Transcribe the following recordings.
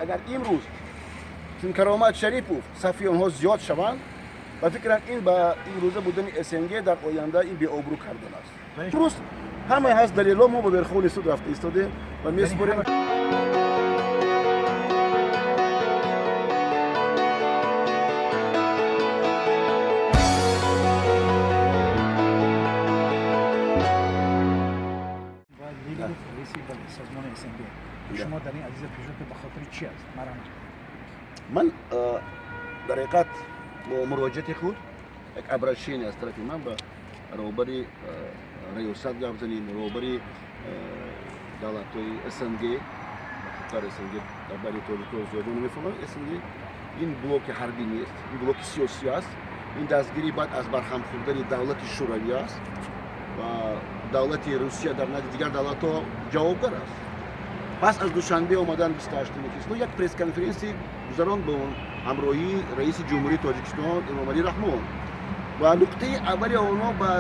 Агар имрӯз чун Каромат Шарипов сафи онҳо зиёд шаванд, ба фикрам, ин ба имрӯза будани СНГ дар оянда ин беобрӯ кардан аст. Имрӯз ҳамаи ҳаст далелҳо, мо ба Верховный суд рафта истодем ва месупорем. Созмони СНГ шумо дар ин ариза пешниҳод ба хотири чӣ аст? Марҳамат. Ман дар ҳақиқат бо муроҷиати худ як обращение аз тарафи ман ба роҳбари раёсат гап занем, роҳбари давлатҳои СНГ, хубтар СНГ дар байни тоҷикҳо зиёдо намефаҳманд. СНГ ин блоки ҳарбӣ нест, ин блоки сиёсӣ аст. Ин дастгирӣ баъд аз барҳам хӯрдани давлати Шӯравӣ аст ва давлати Русия дар назди дигар давлатҳо ҷавобгар аст. Пас аз Душанбе омадан, 28 число як пресс-конференсия гузаронд бо ҳамроҳии раиси Ҷумҳурии Тоҷикистон Эмомалӣ Раҳмон ва нуқтаи аввали онҳо ба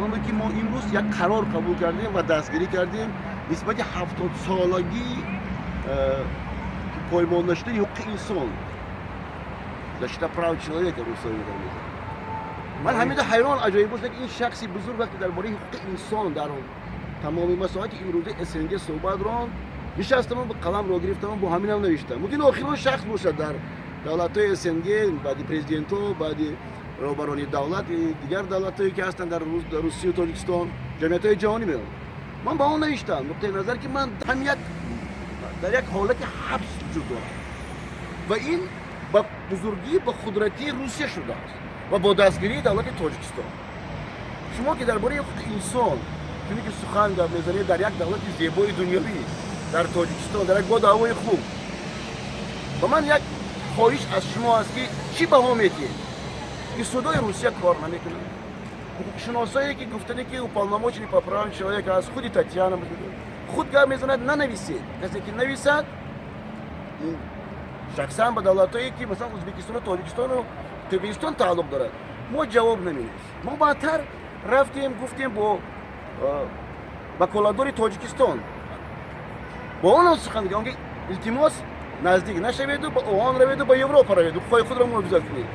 он буд, ки мо имрӯз як қарор қабул кардем ва дастгирӣ кардем нисбати 70-солагии поймол нашудани ҳуқуқи инсон, защита прав человека русои мезанад. Ман ҳамида ҳайрон, аҷоиб бошад, ки ин шахси бузург вақте дар бораи ҳуқуқи инсон дар тамоми масоҳати имрӯзаи СНГ суҳбат ронд, нишастам, қаламро гирифтам, бо ҳаминам навиштам. Мумкин охирон шахс бошад дар давлатҳои СНГ баъди президентҳо, баъди роҳбарони давлат, дигар давлатҳое ки ҳастанд дар Русию Тоҷикистон, ҷамъиятҳои ҷаҳонӣ меоянд. Ман ба он навиштам нуқтаи назар, ки ман ҳам як дар як ҳолати ҳабс вуҷуд дорам ва ин ба бузургӣ, ба қудратии Русия шудааст ва бо дастгирии давлати Тоҷикистон. Шумо ки дар бораи ҳуқуқи инсон чуне ки сухан гап мезанед дар як давлати зебои дунёвӣ, дар Тоҷикистон, дар як боду ҳавои хуб, ба ман як хоҳиш аз шумо аст, ки чӣ баҳо медиҳед, ки судои Русия кор намекунад, ҳуқуқшиносое ки гуфтане ки уполномоченный по правам человека аз худи Татьяна худ гап мезанад, нанависед. Касе ки нависад, шахсан ба давлатҳое ки масалан Ӯзбекистону Тоҷикистону Қирғизистон тааллуқ дорад, мо ҷавоб наменависем. Мо баъдтар рафтем, гуфтем бо ваколатдори Тоҷикистон, бо он сухан, он ки илтимос, наздик нашаведу ба оҳон раведу ба Европа раведу, ҳуқуқҳои худро муҳофизат кунед.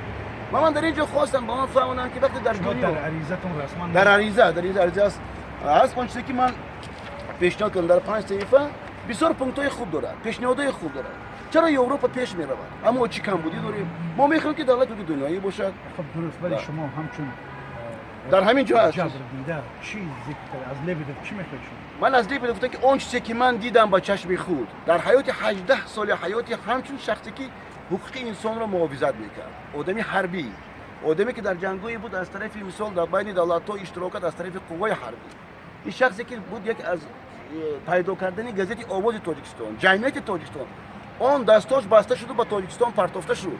Ва ман дар ин ҷо хостам ба он фаҳмонам, ки вақте дар дунё дар аризатон расман дар ариза, дар ин ариза аст он чизе ки ман пешниҳод кардам дар 5 саҳифа, бисёр пунктҳои хуб дорад, пешниҳодҳои хуб дорад. Чаро Европа пеш меравад, аммо чӣ камбудӣ дорем? Мо мехоҳем, ки давлати дунёӣ бошад. Хуб, дуруст, вале шумо ҳамчун дар ҳамин ҷо аст. Ҷабрдида чӣ зикр кард? Аз Лебедев чӣ мехоҳед шумо? Ман аз Лебедев гуфтам, ки он чизе ки ман дидам ба чашми худ дар ҳаёти 18 соли ҳаёти ҳамчун шахсе ки ҳуқуқи инсонро муҳофизат мекард, одами ҳарбӣ, одаме ки дар ҷангҳое буд аз тарафи, мисол, дар байни давлатҳо иштирок кард аз тарафи қувваи ҳарбӣ, ин шахсе ки буд яке аз пайдо кардани газети «Овози Тоҷикистон», ҷамъияти Тоҷикистон, он дастош баста шуду ба Тоҷикистон партофта шуд.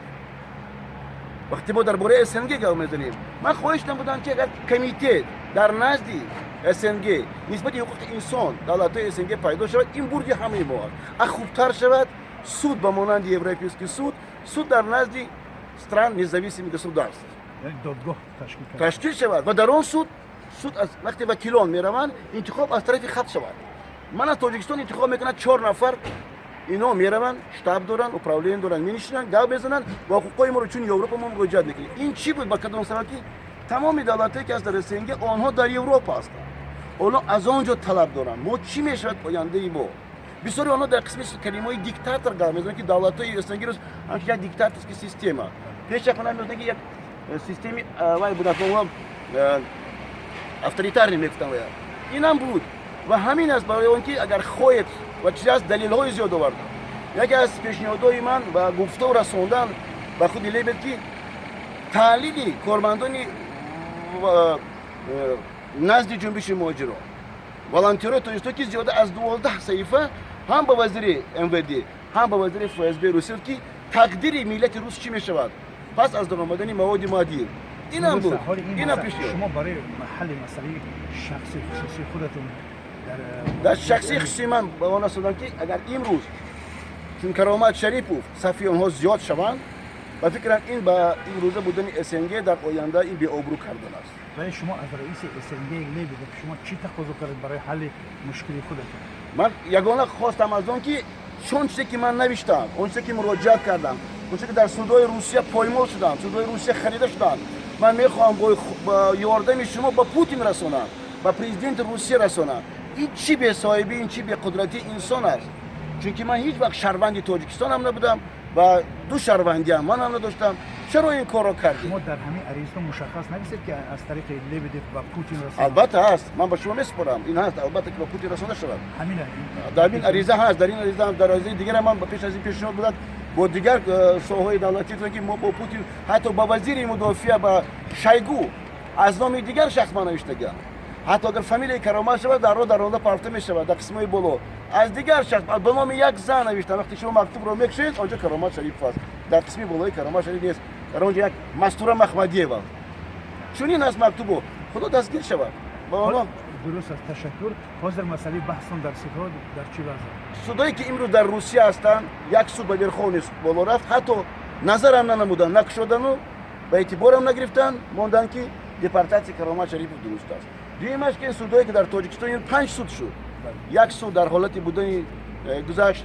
Вақте мо дар бораи СНГ гап мезанем, ман хоҳиш намудам, ки агар комитет дар назди СНГ нисбати ҳуқуқи инсон давлатҳои СНГ пайдо шавад, ин бурди ҳамаи мо аст. А хубтар шавад суд ба монанди Европейский суд, суд дар назди стран независимых государств додгоҳ ташкил шавад ва дар он суд аз вақте вакилон мераванд, интихоб аз тарафи халқ шавад. Ман аз Тоҷикистон интихоб мекунад чор нафар, ино мераванд, штаб доранд, управление доранд, менишинанд, гап мезананд ва ҳуқуқҳои моро чун Европа мо муроҷиат мекунем. Ин чӣ буд? Ба кадом сабаб ки тамоми давлатҳое ки аст дар СНГ, онҳо дар Европа ҳастанд, онҳо аз он ҷо талаб доранд. Мо чӣ мешавад ояндаи мо? Бисёри онҳо дар қисми калимаҳои диктатор гап мезананд, ки давлатҳои СНГ ҳамчун як диктаторский система. Пеш як мезананд, ки як системи вай буд, авторитарный мегуфтанд. Вая инам буд ва ҳамин аст. Барои он ки агар хоҳед ва чизе аст, далелҳои зиёд овардам. Яке аз пешниҳодҳои ман ва гуфту расондан ба худи Лебед, ки таҳлили кормандони назди ҷунбиши муҳоҷирон, волонтерои Тоҷикистон, ки зиёда аз 12 саҳифа ҳам ба вазири МВД, ҳам ба вазири ФСБ Русия, ки тақдири миллати рус чӣ мешавад пас аз даромадани маводи муаддир. Инам буд, инам пешниҳод. Шумо барои ҳалли масъалаи шахси хусусии худатон дар шахсии хусусии ман ба он расондам, ки агар имрӯз чун Каромат Шарипов сафи онҳо зиёд шаванд, ба фикрам, ин ба имрӯза будани СНГ дар оянда ин беобрӯ кардан аст. Вале шумо аз раиси СНГ Лебедев шумо чӣ тақозо кардед барои ҳалли мушкили худатон? Ман ягона хостам аз он ки Чун чизе ки ман навиштам, он чизе ки муроҷиат кардам, он чизе ки дар судҳои Русия поймол шудам, судҳои Русия харида шуданд, ман мехоҳам бо ёрдами шумо ба Путин расонам, ба президенти Русия расонам. Ин чӣ бесоҳибӣ, ин чӣ беқудратии инсон аст? Чунки ман ҳеҷ вақт шаҳрванди Тоҷикистонам набудам ва ду шаҳрвандиам ман ҳам надоштам. Чаро ин корро кардӣ? Шумо дар ҳамин аризатон мушаххас нависед, ки аз тариқи Лебедев ба Путин расонад? Албатта ҳаст, ман ба шумо месупорам. Ин ҳаст, албатта, ки ба Путин расонда шавад. Ҳамина. Дар ин ариза ҳаст, дар ин ариза, дар аризаи дигар ман пеш аз ин пешниҳод будад бо дигар соҳаҳои давлатӣ, ки мо бо Путин, ҳатто ба вазири мудофиа, ба Шойгу аз номи дигар шахс ман навиштагиам. Ҳатто агар фамилияи Каромат шавад, дар роҳ дар ронда парфта мешавад. Дар қисмҳои боло аз дигар шахс ба номи як зан навиштам. Вақте шумо мактубро мекушед, онҷо Каромат Шарипов аст, дар қисми болои Каромат Шариф нест, дар онҷо як Мастура Махмадиева. Чунин аст мактубу. Худо дастгир шавад ба онҳо. Дуруст аст, ташаккур. Ҳозир масъалаи баҳстон дар судҳо дар чӣ вазъ? Судое ки имрӯз дар Русия ҳастанд, як суд ба Верховный суд боло рафт, ҳатто назарам нанамуданд, накушодану ба эътиборам нагирифтанд, монданд, ки депортатсияи Каромат Шарипов дуруст аст. Дуюмаш ки судое ки дар Тоҷикистон, ин панҷ суд шуд. Як суд дар ҳолати будани гузашт,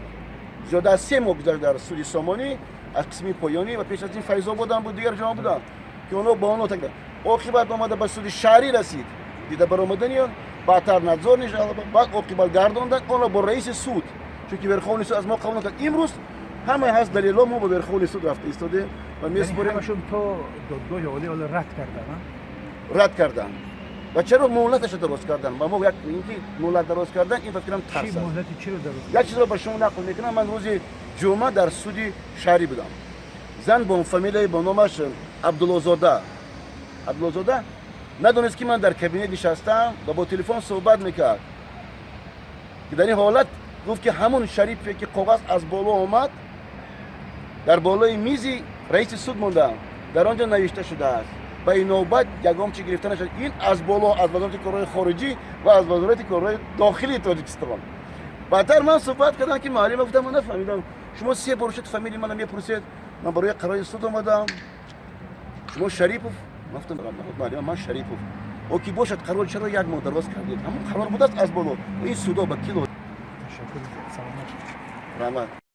зиёда аз 3 моҳ гузашт дар суди Сомонӣ аз қисми поёнӣ ва пеш аз ин Файзободам буд, дигар ҷоҳо буданд, ки онҳо бо онҳо так оқибат омада ба суди шаҳрӣ расид. Дида баромадани он баъдтар надзор баъд оқибат гардонданд онро бо раиси суд, чунки Верховный суд аз мо қабул накард. Имрӯз ҳамаи ҳаст далелҳо, мо ба Верховный суд рафта истодем ва месупорем. Ҳамашон то додгоҳи олӣ ҳоло рад карданд? Рад карданд. Ва чаро муҳлаташа дароз кардан? Ба мо як инки муҳлат дароз кардан, ин, фикрам, тарс аст. Муҳлати чиро дароз? Як чизро ба шумо нақл мекунам. Ман рӯзи ҷумъа дар суди шаҳрӣ будам. Зан бо фамилияи, бо номаш Абдуллозода, Абдуллозода, надонист, ки ман дар кабинет нишастам ва бо телефон суҳбат мекард, ки дар ин ҳолат гуфт, ки ҳамун Шарипе ки коғаз аз боло омад, дар болои мизи раиси суд мондам, дар он ҷо навишта шудааст, ба ин навбат ягон чи гирифта нашуд. Ин аз боло, аз Вазорати корҳои хориҷӣ ва аз Вазорати корҳои дохилии Тоҷикистон. Баъдтар ман суҳбат кардам, ки муаллима, гуфтам, ман нафаҳмидам, шумо се бор шуд фамилияи мана мепурсед, ман барои қарори суд омадам. Шумо Шарипов? Ман гуфтам, муаллима, ман Шарипов. О ки бошад, қарор чаро як моҳ дароз кардед? Ҳамон қарор будааст аз боло. Ин судо ба кило Ташаккур, саломат. Раҳмат.